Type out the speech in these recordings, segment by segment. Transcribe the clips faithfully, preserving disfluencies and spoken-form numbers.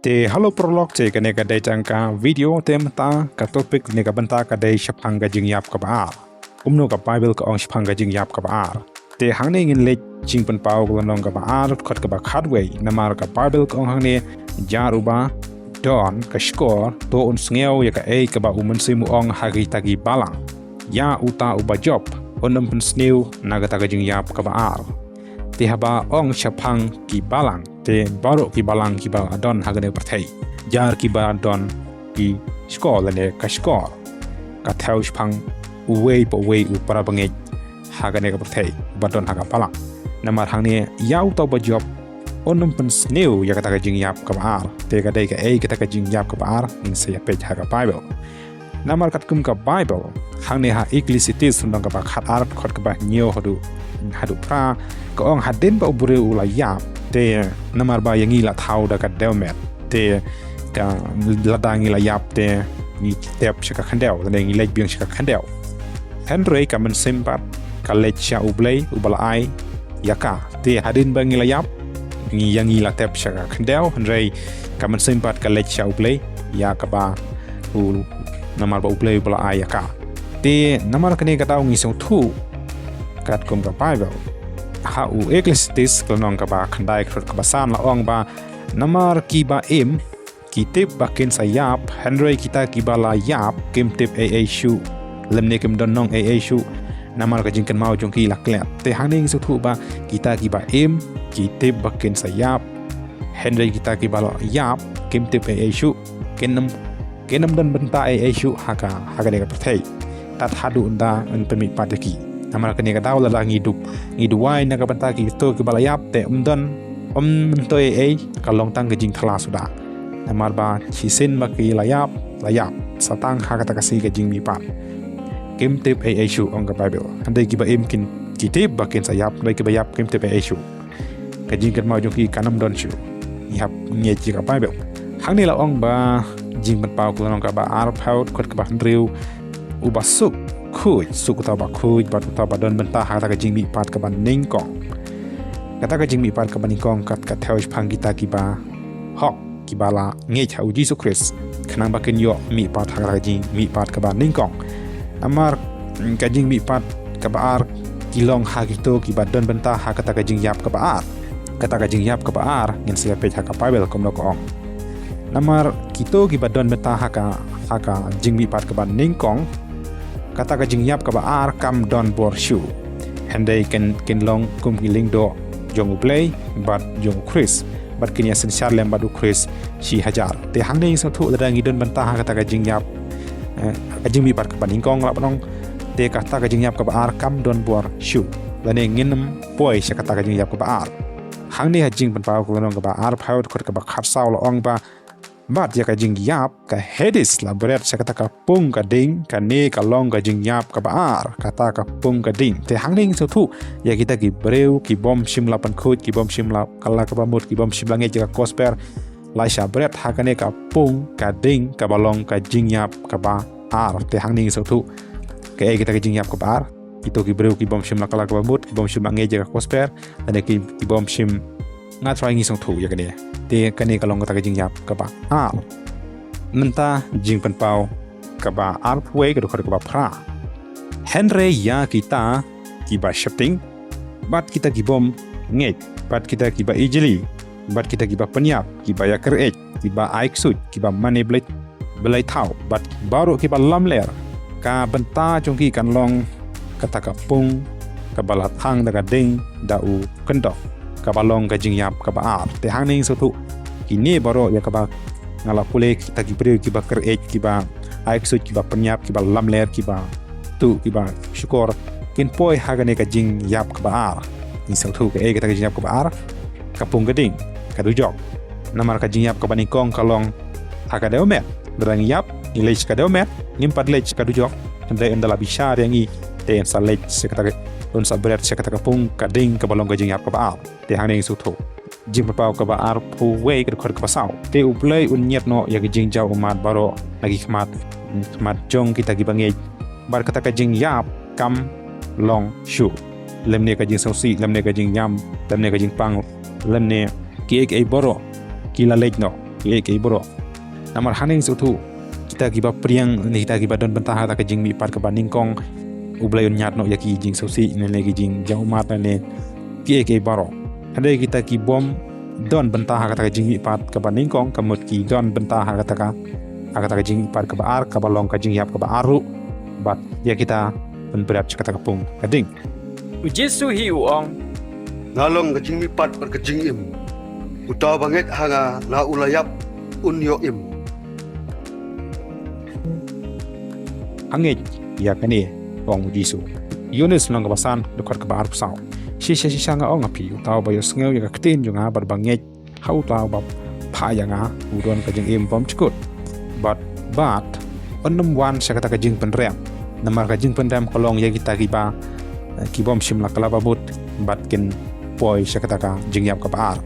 Te hello paralok, te kane ka dei tang ka video, te mynta ka topic ne ka bynta ka dei shaphang ka jingïap kaba ar. Kumno ka Bible ka ong shaphang ka jingïap kaba ar. Te hangne ngin leit jingpynpaw ka lynnong kaba ar, dkhot kaba khatwei, namar ka Bible ka ong hangne, jar uba don ka shkor, to un sngew ïa kaei kaba u mynsiem u ong ha kita ki balang. Ïa uta uba jop, un ym pynsniew na kata ka jingïap kaba ar. Te haba ong shaphang ki balang, te baroh ki balang kiba don ha kane ka pyrthei. Jar kiba don ki shkor lane ka shkor. Ka thew shaphang uwei pa uwei u para bangeit ha kane ka pyrthei ba don ha ka balang. Namar hangne ïa uta uba jop, un ym pynsniew ïa kata ka jingïap kaba ar. Te ka dei kaei kata ka jingïap kaba ar, ngin sa ïa peit ha ka Bible. Namar katkum ka Bible, hangne ha Ecclesiastes lynnong kaba khatar, dkhot kaba hynñiew haduh, haduh phra, ka ong hadien ba u briew u la ïap, te namar ba ïa ngi la thaw da ka dewmet, te ka lada ngi la ïap te ngi tep sha ka khyndew, te ngi leit biang sha ka khyndew. Hynrei ka mynsiem pat ka leit sha U Blei uba la ai ïa ka. Te hadien ba ngi la ïap, ngi ïa ngi la tep sha ka khyndew, hynrei ka mynsiem pat ka leit sha U Blei ïa kaba u, namar ba U Blei uba la ai ïa ka. Te namar kane ka daw ngi sngewthuh katkum ka Bible. Ha u Ecclesiastes ka lynnong kaba khyndai, dkhot kaba san la ong ba, namar kiba im ki tip ba kin sa ïap, hynrei kita kiba la ïap kim tip ei ei shuh, lymne kim don nong ei ei shuh, namar ka jingkynmaw jong ki la klet. Te hangne ngi sngewthuh ba kita kiba im ki tip ba kin sa ïap, hynrei kita kiba la ïap kim tip ei ei shuh, kin ym, kin ym don bynta ei ei shuh ha ka, ha kane ka pyrthei. Tad haduh ynda yn pynmihpat ïa ki. Namar kane ka daw lada ngi dup, ngi duwai na ka bynta kito kiba la ïap, te ym don, ym myntoi ei ei, ka long tang ka jingthala suda. Namar ba shisien ba ki la ïap, la ïap, sa tang ha kata ka sngi ka jingmihpat. Kim tip ei ei shuh, ong ka Bible. Hynrei kiba im kin, ki tip ba kin sa ïap, hynrei kiba ïap kim tip ei ei shuh. Ka jingkynmaw jong ki kan ym don shuh. Ngi hap ngeit ïa ka Bible. Hangne la ong ba jingpynpaw ka lynnong kaba arphew, dkhot kaba hynriew, uba suk khuid, suk uta uba khuid bad uta uba don bynta ha kata ka jingmihpat kaba nyngkong. Kata ka jingmihpat kaba nyngkong kat ka thew shaphang kita kiba hok, kiba la ngeit ha u Jisu Khrist, khnang ba kin ïoh mihpat ha kata ka jingmihpat kaba nyngkong. Namar, mm, ka jingmihpat kaba ar ki long ha kito kiba don bynta ha kata ka jingïap kaba ar. Kata ka jingïap kaba ar ngin sa ïa peit ha ka Bible kumno ka ong. Namar kito kiba don bynta ha ka, ha ka jingmihpat kaba nyngkong, kata ka jingïap kaba ar kam don bor shuh. Hynrei kin, kin long kum ki lyngdoh jong U Blei bad jong U Khrist, bad kin ïa synshar lem bad U Khrist shi hajar. Te hangne ngi sngewthuh lada ngi don bynta ha kata ka jingïap, eh, ka jingmihpat kaba nyngkong lah ban ong, te kata ka jingïap kaba ar kam don bor shuh, lane ngin ym poi sha kata ka jingïap kaba ar. Hangne ha Jingpynpaw ka lynnong kaba arphew, dkhot kaba khatsaw la ong ba, bad ïa ka jingïap, ka Hades la bret sha kata ka pung ka ding, kane ka long ka jingïap kaba ar, kata ka pung ka ding. Te hangne ngi sngewthuh ïa kita ki briew kibym shym la pynkhuid, kibym shym la kylla kaba mut, kibym shym la ngeit ïa ka gospel, la shah bret ha kane ka pung ka ding kaba long ka jingïap kaba ar. Te hangne ngi sngewthuh kaei kata ka jingïap kaba ar. Kito ki briew kibym shym la kylla kaba mut, kibym shym la ngeit ïa ka gospel, lane ki, kibym shym, nga trai ngi sngewthuh ïa kane. Te kane ka long kata ka jingïap kaba ar. Mynta Jingpynpaw kaba arphew wei, ka dkhot kaba phra. Hynrei ïa kita kiba sheptieng, bad kita kibym ngeit, bad kita kiba ijli, bad kita kiba pynïap, kiba ïakyrïeit, kiba ai ksuid, kiba mane blei, blei thaw, bad baroh kiba lamler, ka bynta jong ki kan long kata ka pung kaba la thang da ka ding da u kyndok, kaba long ka jingïap kaba ar. Te hangne ngi sngewthuh kine baroh ïa kaba nga la pule, kita ki briew kiba kyrïeit, kiba ai ksuid, kiba pynïap, kiba lamler, kiba tuh, kiba shukor, kin poi ha kane ka jingïap kaba ar. Ngi sngewthuh kaei kata ka jingïap kaba ar, ka pung ka ding, ka dujok. Namar ka jingïap kaba nyngkong ka long ha ka dewmet. Lada ngi ïap, ngi leit sha ka dewmet, ngim pat leit sha ka dujok. Hynrei ynda la bishar ïa ngi, te yn sa leit sha kata ka, yn sa bret sha kata ka pung ka ding kaba long ka jingïap kaba ar. Te hangne ngi sngewthuh. Jingpynpaw kaba arphew wei, ka dkhot kaba saw. Te U Blei un ñiad noh ïa ki jingjaw ummat baroh na ki khmat, khmat jong kita kiba ngeit. Bad kata ka jingïap kam long shuh. Lymne ka jingsngewsih, lymne ka jingïam, lymne ka jingpang, lymne kiei kiei baroh ki la leit noh. kiei kiei baroh. Namar hangne sngewthuh, kita kiba pdiang ne kita kiba don bynta ha kata ka jingmihpat kaba nyngkong, U Blei un ñiad noh ïa ki jingsngewsih ne ki jingjia ummat ne kiei kiei baroh. Hynrei kita kibym don bynta ha kata ka jingmihpat kaba nyngkong, ka mut ki don bynta ha kata ka, ha kata ka jingmihpat kaba ar, kaba long ka jingïap kaba ar ruh. Bad ïa kita pynbret sha kata ka pung ka ding. U Jisu hi u ong: Nga long ka jingmihpat bad ka jingim. Uta uba ngeit ha nga, la u la ïap, un ïoh im. Ha ngeit ïa kane, ong u Jisu. Ïoannis lynnong kaba san, dkhot kaba arphew saw. Shisha shisha nga ong ha phi, uta uba ïohsngew ïa ka ktien jong nga bad ba ngeit ha uta uba phah ïa nga, u don ka jingim bymjukut. Bad, bad un ym wan sha kata ka jingpynrem. Namar ka jingpynrem ka long ïa kita kiba, eh, kibym shym la kylla ba mut, bad kin poi sha kata ka jingïap kaba ar.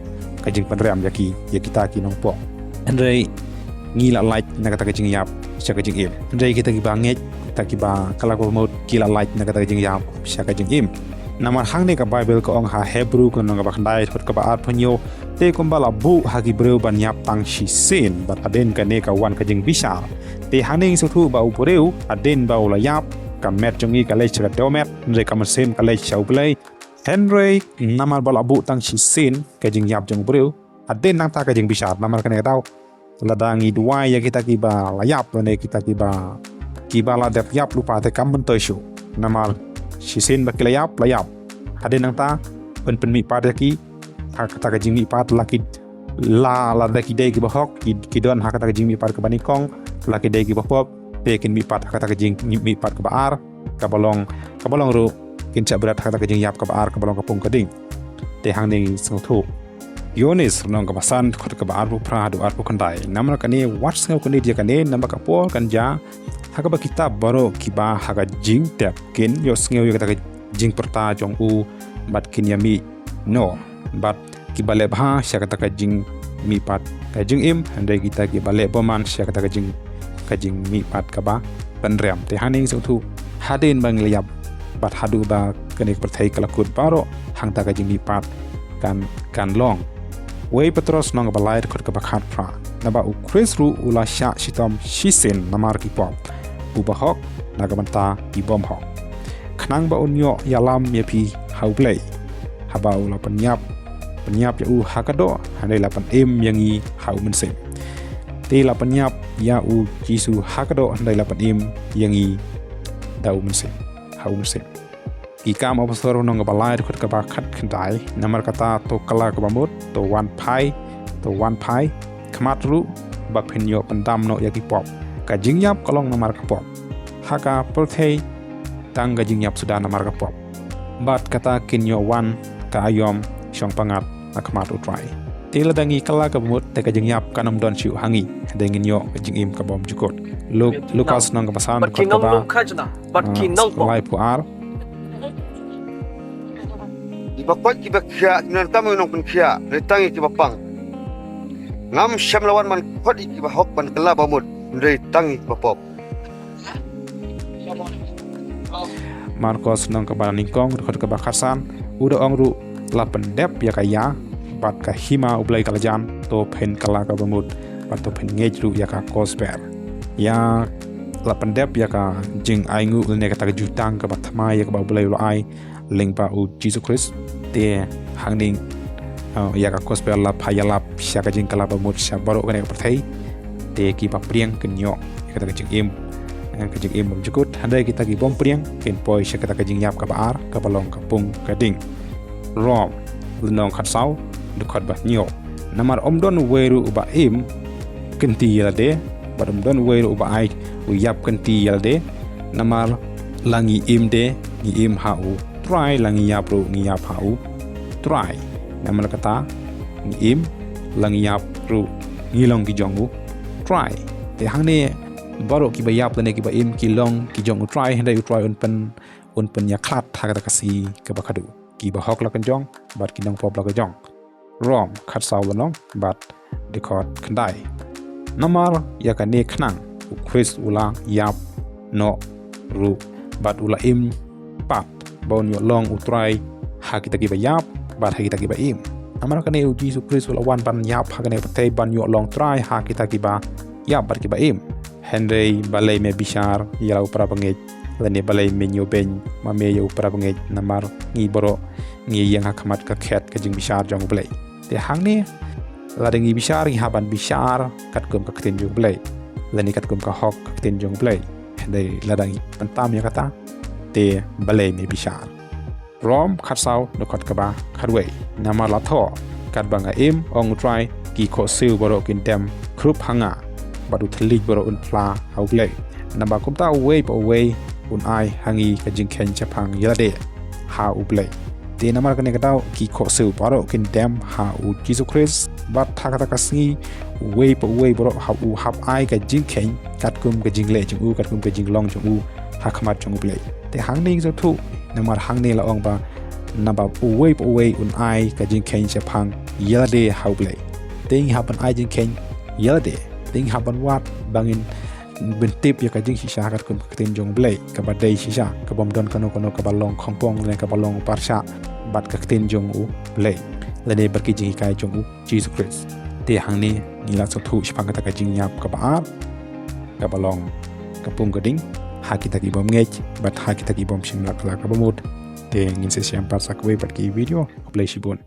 Ka jingpynrem ïa ki, ïa kita ki nongpop. Hynrei ngi la lait na kata ka jingïap sha ka jingim. Hynrei kita kiba ngeit, kita kiba kylla ba mut, ki la lait na kata ka jingïap sha ka jingim. Namar hangne ka Baibl ka ong ha Hebru ka lynnong kaba khyndai, dkhot kaba arphew hynñiew, te kumba la buh ha ki briew ban ïap tang shisien, bad hadien kane ka wan ka jingbishar. Te hangne sngewthuh ba u briew, hadien ba u la ïap, ka met jong ngi ka leit sha ka dewmet, hynrei ka mynsiem ka leit sha U Blei. Hynrei namar ba la buh tang shisien ka jingïap jong u briew, hadien nangta ka jingbishar. Namar kane ka daw, lada ngi duwai ïa kita kiba la ïap, lane kita kiba, kiba la dep ïap lypa, te kam myntoi shuh. Namar shisien ba ki la ïap, la ïap. Hadien nangta, pyn, pynmihpat ïa ki ha kata ka jingmihpat, la ki, la, lada ki dei kiba hok, ki, ki don ha kata ka jingmihpat kaba nyngkong, la ki dei kiba pop, te kin mihpat ha kata ka jingmihpat kaba ar, kaba long, kaba long ruh kin shah bret ha kata ka jingïap kaba ar, kaba long ka pung ka ding. Te hangne sngewthuh. Ïoannis lynnong kaba san, dkhot kaba arphew phra haduh arphew khyndai. Namar kane, wat sngew kyndit ïa kane, namar ka por kan jia, ha kaba kita baroh kiba ha ka jingtep kin ïohsngew ïa kata ka jingpyrta jong u, bad kin ïamih noh. Bad kiba leh bha sha kata ka jingmihpat ka jingim, hynrei kita kiba leh bymman sha kata ka jing, ka jingmihpat kaba pynrem. Te hangne sngewthuh, hadien ba ngi la ïap, bad haduh ba kane ka pyrthei ka la kut baroh, hangta ka jingmihpat kan, kan long. Wei Petros lynnong kaba lai, dkhot kaba khatphra. Naba u Khrist ruh u la shah shitom shisien namar ki pop, u bahok na ka bynta ki bymhok, khnang ba un ïoh ïalam ïa phi ha U Blei. Haba u la pynïap, pynïap ïa u ha ka doh, hynrei la pynim ïa ngi ha u mynsiem. Te la pynïap ïa u Jisu ha ka doh, hynrei la pynim ïa ngi da u mynsiem, ha u mynsiem. Ki Kam Apostol lynnong kaba lai, dkhot kaba khatkhyndai. Namar kata, to kylla kaba mut, to wan phai, to wan phai khmat ruh, ba phin ïoh pyndam noh ïa ki pop. Ka jingïap ka long namar ka pop ha ka pyrthei, tang ka jingïap suda namar ka pop. Bad kata kin ïoh wan ka aïom shongpyngngad na khmat U Trai. Te lada ngi kylla kaba mut, te ka jingïap kan ym don shuh ha ngi, hynrei ngin ïoh ka jingim ka bymjukut. Luk, Lukas lynnong kaba san, dkhot kaba, ah, laiphew ar. Kiba koit kiba khiah kin ym tang ïa ki nongpynkhiah, hynrei tang ïa kiba pang. Ngam shym la wan ban khot ïa kiba hok ban kylla ba mut, hynrei tang ïa kiba pop. Markos lynnong kaba nyngkong, dkhot kaba khatsan, u da ong ruh, la pyndep ïa ka ïa bad ka hima U Blei ka la jan, to phin kylla kaba mut, bad to phin ngeit ruh ïa ka gospel. Ïa, la pyndep ïa ka jingainguh lane kata ka jutang kaba thymmai ïa kaba U Blei u la ai lyngba u Jisu Khrist. Te hangne, uh, ïa ka gospel la phah ïalap sha ka jingkylla ba mut sha baroh kane ka pyrthei. Te kiba pdiang kin ïoh ïa kata ka jingim, eh, ka jingim bymjukut. Hynrei kita ki bym pdiang kin poi sha kata ka jingïap kaba ar, kaba long ka pung ka ding. Rom lynnong khatsaw, dkhot ba hynñiew. Namar ym don uwei ruh uba im kynti ïa lade, bad ym don uwei ruh uba ai u ïap kynti ïa lade. Namar la ngi im de, ngi im ha U Trai, la ngi ïap ruh, ngi ïap ha U Trai. Namar kata, ngi im, la ngi ïap ruh, ngi long ki jong U Trai. Te hangne, baroh kiba ïap lane kiba im ki long ki jong U Trai, hynrei U Trai un pyn, un pynïakhlad ha kata ka sngi kaba khadduh. Kiba hok la kynjong, bad ki nongpop la kynjong. Rom khatsaw lynnong bad dkhot khyndai. Namar ïa kane khnang u Khrist u la ïap noh ruh bad u la im pat, ba un ïoh long U Trai ha kita kiba ïap bad ha kita kiba im. Namar kane u Jisu Khrist u la wan ban ïap ha kane ka pyrthei ban ïoh long Trai ha kita kiba ïap bad kiba im. Hynrei balei me bishar ïa la u parabangeit, lane balei me ñiewbeiñ ma me ïa u parabangeit, namar ngi baroh ngi ïeng ha khmat ka khet ka jingbishar jong U Blei. Te hangne, lada ngi bishar ngi hap ban bishar katkum ka ktien jong U Blei, lane katkum ka hok ka ktien jong U Blei. Hynrei lada ngi pyntam ïa kata, te balei me bishar? Rom khatsaw dkhot kaba khatwei. Namar la thoh, katba nga im, ong U Trai, ki khohsiew baroh kin dem khrup ha nga, bad u thylliej baroh un phla ha U Blei. Naba kumta uwei pa uwei un ai ha ngi ka jingkheiñ shaphang ïalade ha U Blei. Te namar kane ka daw ki khohsiew baroh kin dem ha u Jisu Khrist, bad ha kata ka sngi uwei pa uwei baroh hap u hap ai ka jingkheiñ katkum ka jingleh jong u, katkum ka jinglong jong u ha khmat jong U Blei. Te hangne ngi sngewthuh, namar hangne la ong ba naba uwei pa uwei un ai ka jingkheiñ shaphang ïalade ha U Blei. Te ngi hap ban ai jingkheiñ ïalade. Te ngi hap ban wad ba ngin ban tip ïa ka jingshisha katkum ka ktien jong U Blei, kaba dei shisha, kabym don kano kano kaba long khongpong lane kaba long pyrshah bad ka ktien jong U Blei, lane bad ki jinghikai jong u Jisu Khrist. Te hangne ngi la sngewthuh shaphang kata ka jingïap kaba ar, kaba long ka pung ka ding ha kita kibym ngeit bad ha kita kibym shim la ka la kaba mut. Te ngin sa ïashem pat sa kawei pat ki video. Khublei shibun.